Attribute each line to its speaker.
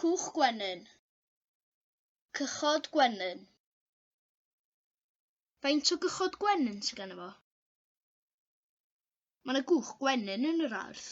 Speaker 1: Cwch gwenyn. Cychod gwenyn. Faint o gychod gwenyn sy ganddo fo? Mae 'na gwch gwenyn yn yr ardd.